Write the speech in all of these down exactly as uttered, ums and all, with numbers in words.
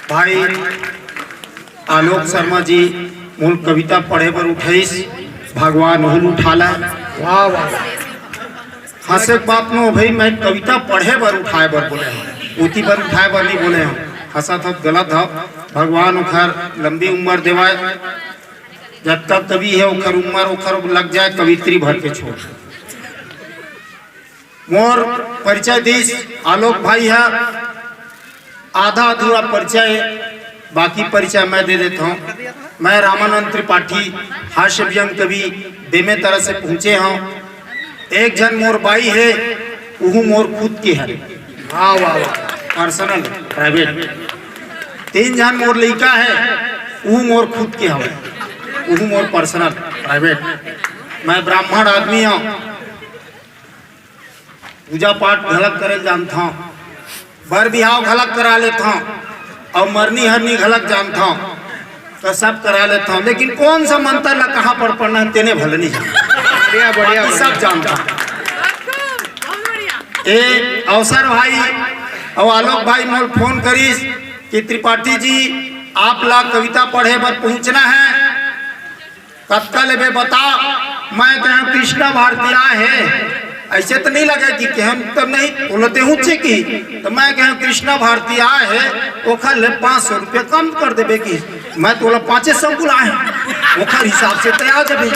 भाई आलोक शर्मा जी मोर कविता पढ़े बर उठाइस, भगवान उहू ल उठा ला। वाह, वाह। हंसे के बात नो भाई, मैं कविता पढ़े बर उठाए बर बोले हंव, ओती बर उठाए बर नहीं बोले हंव। हंसत हव त गलत हव। भगवान ओखर लंबी उम्र देवय, जतका कवि हे ओखर उम्र ओखर लग जाए कवित्री भर के छोड़। मोर परिचय दिस आलोक भाई ह, आधा अधूरा परिचय, बाकी परिचय मैं दे देत हंव। मैं रामानंद त्रिपाठी, हास्य व्यंग कवि, बेमेतरा से पहुंचे हंव। एक झन मोर बाई हे, उहू मोर खुद के हरे। वाह, वाह, वाह। Personal, private। तीन झन मोर लइका हे, उहू मोर खुद के हवे, उहू मोर personal, private। मैं ब्राह्मण आदमी हंव, पूजा पाठ घलक करे ल जानथंव, बर बिहाव घलक करा लेथंव, अउ मरनी हरनी घलक जानथंव, त सब करा लेथंव, लेकिन कौन सा मंत्र ला कहां पर पढ़ना हे, तेने भले नहीं जानथंव। बढ़िया, बढ़िया, बाकी सब बढ़िया। जानथंव। ए अवसर भाई अउ आलोक भाई मोल फोन करिस कि त्रिपाठी जी, आप ला कविता पढ़े बर पहुंचना हे, कतका लेबे बता। मैं कहेंव कृष्णा भारती आय हे, अइसे त नहीं लगे कि कहेंव त नहीं, बोलते हूँ छे कि, त मैं कहेंव कृष्णा भारती आय हे, ओखर ले पाँच सौ रुपया कम कर देबे कि, मैं तोला पाँचे सौ बुलाए हंव, ओखर हिसाब से तैं आ जाबे।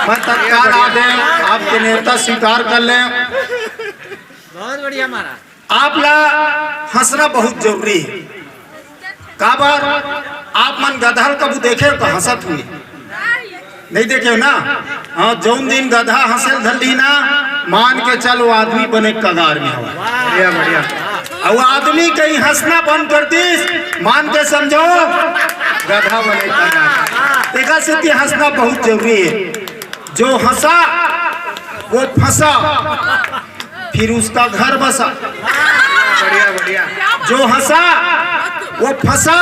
मैं तत्काल आ देंव, आपके नेवता स्वीकार कर लेंव। बहुत बढ़िया महाराज। आप ला हंसना बहुत जरूरी हे। काबर आप मन गधा ल कभू देखे हो त हंसत हुए? नहीं देखे हो ना? हाँ, जौन दिन गधा हंसे ल धर ली ना, मान के चल वो आदमी बने कगार में हवय। बढ़िया, बढ़िया। अउ आदमी कहीं हंसना बंद कर दिस, मान के समझो गधा बने कगार। एकर सेती हंसना बहुत जरूरी हे। जो हंसा वो फंसा, फिर उसका घर बसा। बढ़िया, बढ़िया। जो हंसा वो फंसा,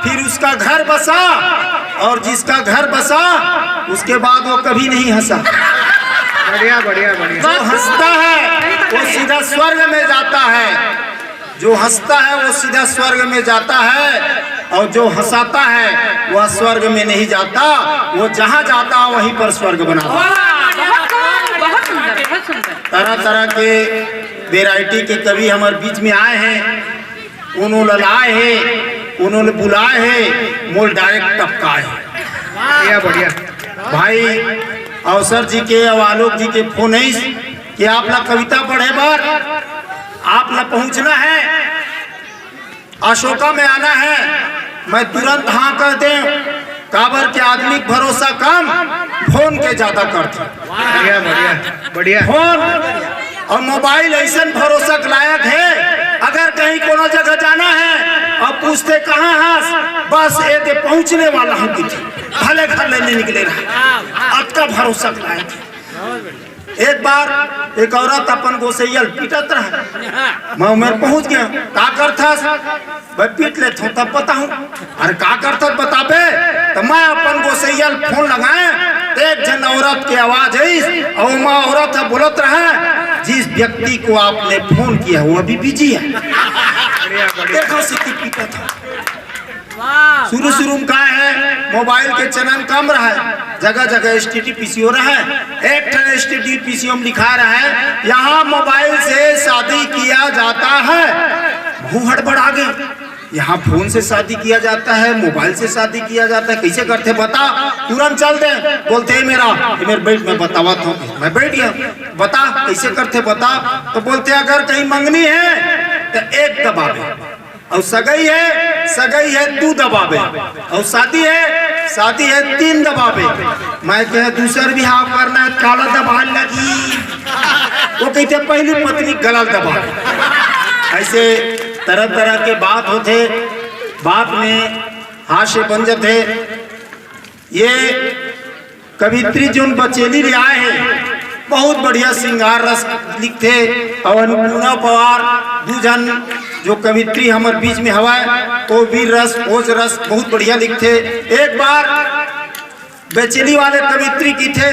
फिर उसका घर बसा, और जिसका घर बसा उसके बाद वो कभी नहीं हंसा। बढ़िया, बढ़िया, बढ़िया। जो हंसता है वो सीधा स्वर्ग में जाता है, जो हंसता है वो सीधा स्वर्ग में जाता है, और जो हंसाता है वह स्वर्ग में नहीं जाता, वो जहां जाता है वहीं पर स्वर्ग बनाता है। वाह, बहुत, बहुत सुंदर, बहुत सुंदर। तरह तरह के variety के कवि हमर बीच में आए हैं, कोनो ल लाए हे, कोनो ल बुलाए हे, मोल direct टपकाए हे। बढ़िया, बढ़िया। भाई अवसर जी के अउ आलोक जी के फोन आइस कि आप ला कविता पढ़े बर आप ला पहुंचना हे, अशोका में आना हे। मैं तुरंत हाँ कह देंव, काबर के आदमी के भरोसा कम, फोन के ज्यादा करथे। बढ़िया, बढ़िया, बढ़िया। फोन अउ मोबाइल अइसन भरोसा के लायक हे, अगर कहीं कोनो जगह जाना हे अउ पूछथे कहाँ हस, बस ए दे पहुँचने वाला हूँ कहिथे, भले घर ले नहीं निकले रहे, अतका भरोसा के लायक हे। एक बार एक औरत अपन गोसैया ल पीटत रहे, मैं ओमेर पहुँच गेंव, का करथस? मैं पीट लेथंव तब बताहूँ। अरे का करथस बताबे? त मैं अपन गोसैया ल फोन लगाएंव, त एक झन औरत के आवाज आइस, अउ ओमा औरत ह बोलत रहे, "जिस व्यक्ति को आपने फोन किया वो अभी बिजी है।" देखो सिटी पीटत हे। शुरू शुरू में का हे, मोबाइल के चलन कम रहे, जगह जगह एसटीडी पीसीओ रहे, एक ठन एसटीडी पीसीओ में लिखा रहे, "यहाँ मोबाइल से शादी किया जाता है।" मुंह हड़बड़ा गे, यहाँ फोन से शादी किया जाता है, मोबाइल से शादी किया जाता है, कइसे करथे बता, तुरंत चल दे। बोलथे, "ए मेरा, ए मेर बइठ, मैं बतावत हंव।" मैं बइठ गेंव, "बता, कइसे करथे बता।" त बोलथे, "अगर कहीं मंगनी हे त एक दबाबे, अउ सगई हे, सगई हे दू दबाबे, अउ शादी हे, शादी हे तीन दबाबे।" मैं कहेंव, "दूसर बिहाव करना हे, काला दबाय ल लगही?" वो कहिथे, "पहली पत्नी गला ल दबा।" अइसे तरह तरह के बात होथे, बात में हास्य बन जाथे। ये कवित्री जोन बचेली ले आए हे, बहुत बढ़िया श्रृंगार रस लिखथे। अउ अन्नपूर्णा पवार, दू झन जो कवित्री हमर बीच में हवय, वो वीर रस, ओज रस बहुत बढ़िया लिखथे। एक बार बचेली वाले कवित्री कहिथे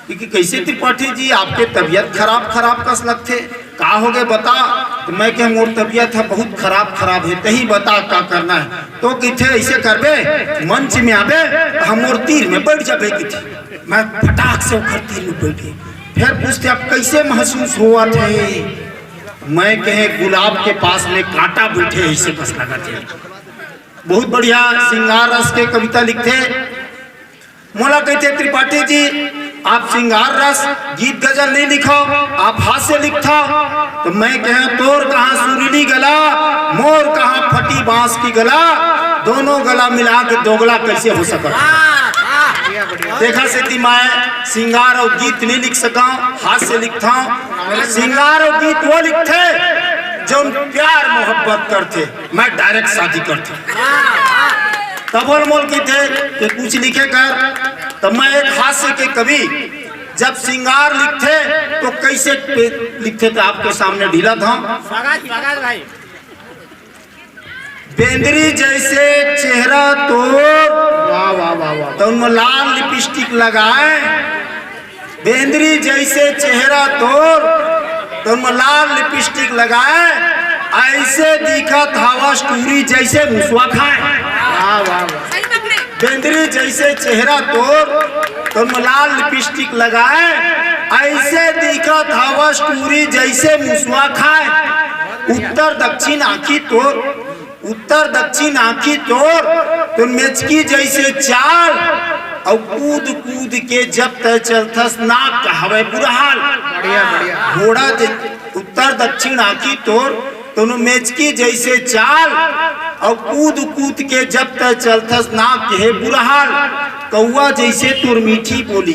कि, कि कइसे त्रिपाठी जी, आपके तबीयत खराब खराब कस लगथे? का होगे बता? तो मैं कहे, मोर तबीयत ह बहुत खराब खराब हे, तहीं बता का करना हे। तो कहिथे, अइसे करबे, मंच में आबे, त हमर तीर में बइठ जाबे, कहिथे। मैं फटाक से ओखर तीर में बइठ गेंव। फेर पूछथे, अब कइसे महसूस होवत हे? मैं कहे, गुलाब के पास में कांटा बइठे हे, अइसे कस लगत हे। बहुत बढ़िया श्रृंगार रस के कविता लिखथे। मोला कहिथे, त्रिपाठी जी, आप श्रृंगार रस, गीत गजल नइ लिखव, आप हास्य लिखथव। तो मैं कहे, तोर कहाँ सुरीली गला, मोर कहाँ फटी बांस की गला, दोनों गला मिला के दोगला कइसे हो सकत हे? तेखर सेती मैं श्रृंगार अउ गीत नइ लिख सकंव, हास्य लिखथंव। श्रृंगार अउ गीत वो लिखथे, जउन प्यार मोहब्बत करथे, मैं direct शादी करथंव। तब ओला मोला कहिथे कि कुछ लिखे कर। तब मैं एक हास्य के कवि जब श्रृंगार लिखथे तो कइसे पे-, लिखथे, त आपके सामने ढीलत हंव। स्वागत, स्वागत भाई। बेंदरी जइसे चेहरा तोर, वाह, वाह, वाह, वाह। तउन म लाल लिपस्टिक लगाए। बेंदरी जइसे चेहरा तोर, तउन म लाल लिपस्टिक लगाए। अइसे दिखत हवस टूरी जइसे मुसवा खाए। वाह, वाह, वाह। बेंदरी जइसे चेहरा तोर, तउन म लाल लिपस्टिक लगाए। अइसे दिखत हवस टूरी जइसे मुसवा खाए। उत्तर दक्षिण आँखी तोर, उत्तर दक्षिण आँखी तोर, तउन मेचकी जइसे चाल, अउ कूद कूद के जब तैं चलथस, नाक के हवय बुरा हाल। बढ़िया, बढ़िया। घोड़ा जइ-, उत्तर दक्षिण आँखी तोर, तउन मेचकी जइसे चाल, अउ कूद कूद के जब तैं चलथस, नाक के हे बुरा हाल। कौआ जइसे तोर मीठी बोली,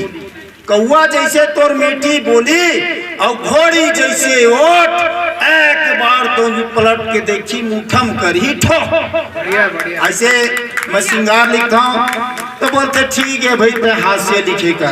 कौआ जइसे तोर मीठी बोली, अउ घोड़ी जइसे ओठ, एक बार तो पलट के देखी, मुठम करही ठो। बढ़िया, बढ़िया। अइसे मैं श्रृंगार लिखथंव, त बोलथे, "ठीक हे भई, तैं हास्य लिखे कर।"